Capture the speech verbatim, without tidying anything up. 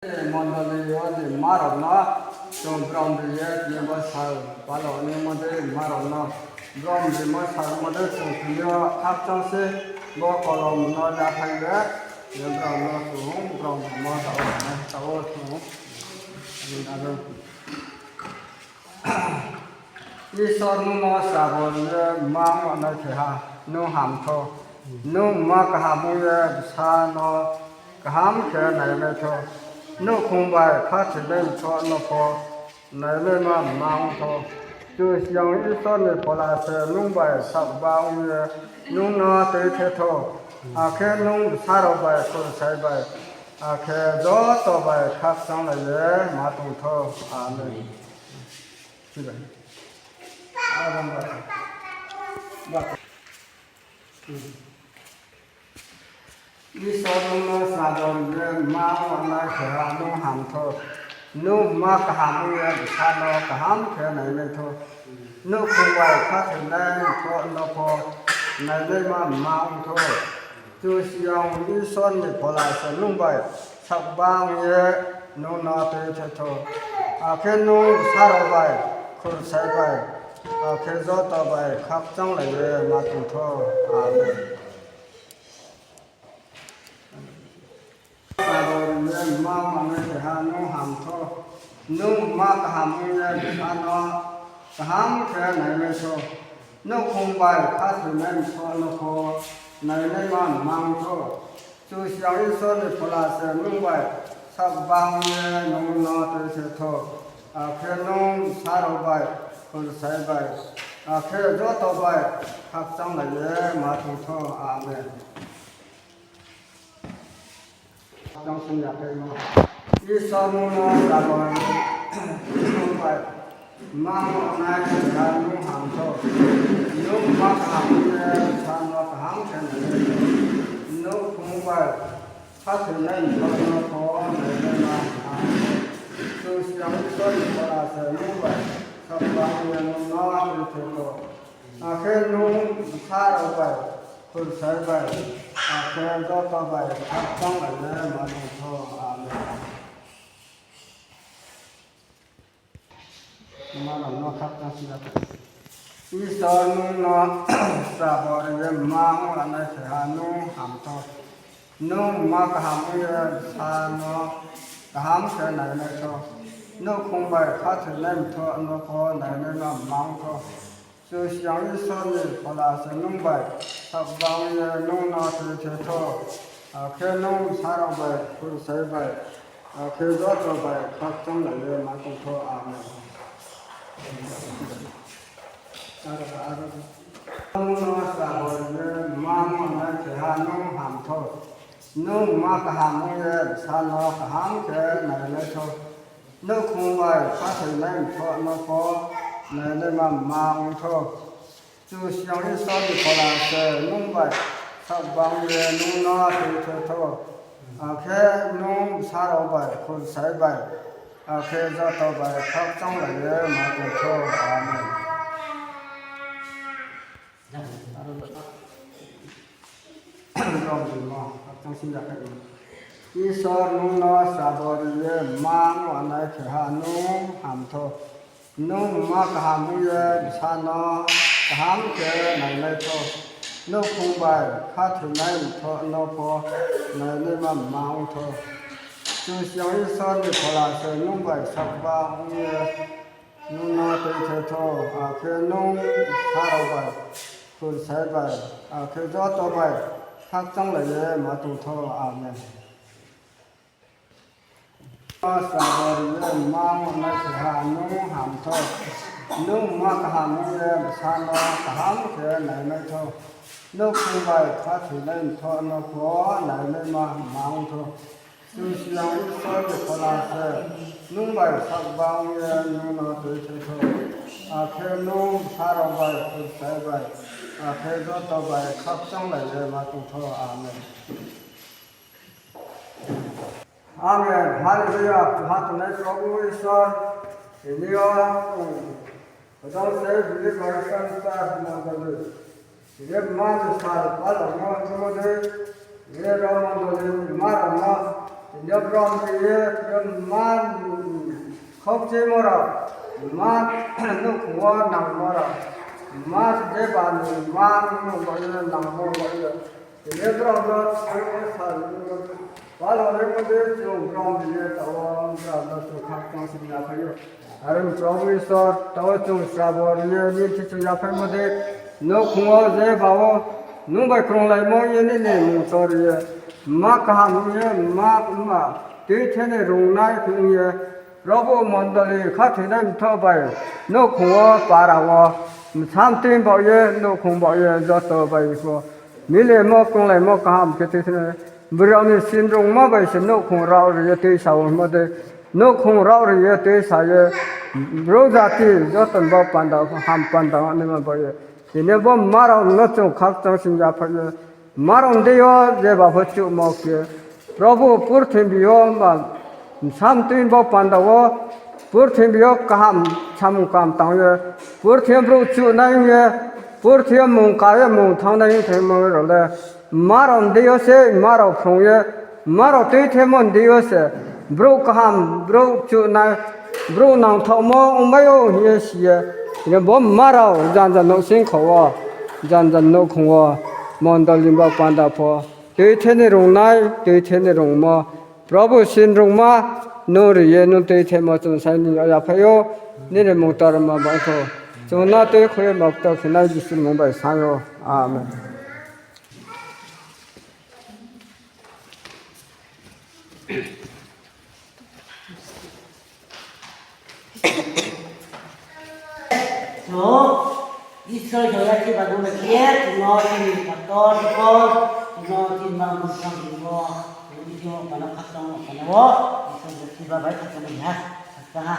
Mondoli yo ni ma rao no chung brom ri ye tini bo sal palo ni mo dei ma rao no brom rimo sal mo dei chung tini yo khakchang se bo kolom no laphai ye, ye brom no chung brom rimo tao, tao chung. Isor nung no srabo ri ye mma ong nai khe ha, nung ham thou. Nung mma kaham ong ye bsa no kaham khe nainai thou. Nouhkhong bai khathoinai mthoh no pho nainaima mma ong thou. Kchusoyang Isor ni phola se nung bai sakba ong ye nung no tuithe thou. Akhe nung bsa rao bai, khursai bai, akhe joto bai khakchanglai ye ma tong thou. Amen. Isor nung no srabo ri ye mma ong nai khe ha, nung ham thou. Nung mma kaham ong ye bsa no kaham khe nainai thou. Nouhkhong bai khathoinai mthoh no pho nainaima mma ong thou. Kchusoyang Isor ni phola se nung bai sakba ong ye nung no tuithe thou. Akhe nung bsa rao bai, khursai bai, akhe joto bai khakchanglai ye ma tong thou. Amen. Srabo ri ye mma ong nai khe ha, nung ham thou. Nung mma kaham ong ye bsa no kaham khe nainai thou. Nouhkhong bai khathoinai mthoh no pho nainaima mma ong thou. Kchusoyang Isor ni phola se nung bai sakba ong ye nung no tuithe thou. Akhe nung bsa rao bai, khursai bai, akhe joto bai khakchanglai ye ma tong thou. Amen. Khakchang sing ya khe no. Isor nung no srabo ri ye mma ong nai khe ha, nung ham thou. Nung mma kaham ong ye bsa no kaham khe nainai thou. Nouhkhong bai khathoinai mthoh no pho nainaima mma ong thou. Kchusoyang Isor ni phola se nung bai sakba ong ye nung no tuithe thou. Akhe nung bsa rao bai, khursai bai, akhe joto bai khakchanglai ye ma tong thou. Amen. Mma rao no khakchang sing ya khe. Isor nung no srabo ri ye mma ong nai khe ha, nung ham thou. Nung mma kaham ong ye bsa no kaham khe nainai thou. Nouhkhong bai khathoinai mthoh no pho nainaima mma ong thou. Kchusoyang Isor ni phola se nung bai sakba ong ye nung no tuithe thou. Akhe nung bsa rao bai, khursai bai, akhe joto bai khakchanglai ye ma tong thou. Amen. Nung no srabo ri ye mma ong nai khe ha, nung ham thou. Nung mma kaham ong ye bsa no kaham khe nainai thou. Nouhkhong bai khathoinai mthoh no pho nainaima mma ong thou. Kchusoyang Isor ni phola se nung bai sakba ong ye nung no tuithe thou. Akhe nung bsa rao bai, khursai bai, akhe joto bai khakchanglai ye ma tong thou. Amen. Isor nung no srabo ri ye mma ong nai khe ha, nung ham thou. Nung mma kaham ong ye bsa no kaham khe nainai thou. Nouhkhong bai khathoinai mthoh no pho nainaima mma ong thou. Kchusoyang Isor ni phola se nung bai sakba ong ye nung no tuithe thou, akhe nung bsa rao bai, khursai bai, akhe joto bai khakchanglai ye ma tong thou. Amen. Srabo ri ye mma ong nai khe ha, nung ham thou. Nung mma kaham ong ye bsa no kaham khe nainai thou. Nouhkhong bai khathoinai mthoh no pho nainaima mma ong thou. Kchusoyang Isor ni phola se nung bai sakba ong ye nung no tuithe thou. Akhe nung bsa rao bai, khursai bai, akhe joto bai khakchanglai ye ma tong thou. Amen. Amen. Hallelujah. Khathoinai Probhu Isor, tini yo, um, Hodong se bini bai Christian church mondoli. Tini mma ni sal palamo thungmo dei, tini rao mondoli ni mma rao no, tini Jabram ye, ye, ma, khokchimo rao, ma, nouhkhong wo nangmo rao, ma, je ba ni ma, nung ba ye, nangmo ba ye. Tini brao no, brao no sa, brao no, brao no, brao no, chung brao ni ye, tao, brao no, chung khakchang sing ya phai ou. Are ong Probu Isor, tao chung srabo ri ye, nini thing chung yaphaimo dei, nouhkhong wo je ba wo, nung bai krunglaimo ye nini mung tor ye, ma kaham ye, ma, ma, tuithe ni rungnai khe ong ye, Probu mondoli khathoinai mthoh bai, nouhkhong wo para wo, msam tui baoh ye, nouhkhong baoh ye, joto bai pho. Milemo, krunglaimo kaham khe tuithe nai. Brao ni sinrungma bai se nouhkhong rao ri ye tuisa wo hingmo dei. Nouhkhong rao ri ye tuisa ye, brouh jati joto ni bo panda, ham panda naima baoh ye. Tini bo ma rao no chung khakchang sing yaphaih ye. Ma rao ni deing yo jeba pho chuhmo khe, Probu purthimbi yo ma, msam tui bo panda wo, purthimbi yo kaham samung kaham tang ye, purthimbi yo brouh chuhnai ong ye, purthimbi yo mung ka ye mung thanngnai ong thangmo rao le, ma rao ni deing yo se, ma rao phrung ye, ma rao tuithemo ni deing yo se, brouh kaham, brouh chuhnai, brouh nangthaohmo ongmai ou hing ye si ye, tini bo ma rao janja nouhsing kho wo, janja nouhkhong wo, mondoli ni bo panda pho, tuithe ni rungnai, tuithe ni rungmo, Probu sinrungma, nung ri ye nung tuithemo chung sai ni yaphaih ou, nini mung torma bai pho. Chung no tuikhouh ye mokto khenai Jisu ni mung bai sai ou. Amen. Chung Isor joya khe ba nung khe, chung no chini pastor, deacon, chung no chini ma mung sang ni bo, chung ni thing wo mano khakchang wo, mano wo, Isor joya khe ba bai khakchang ha, khakchang ha.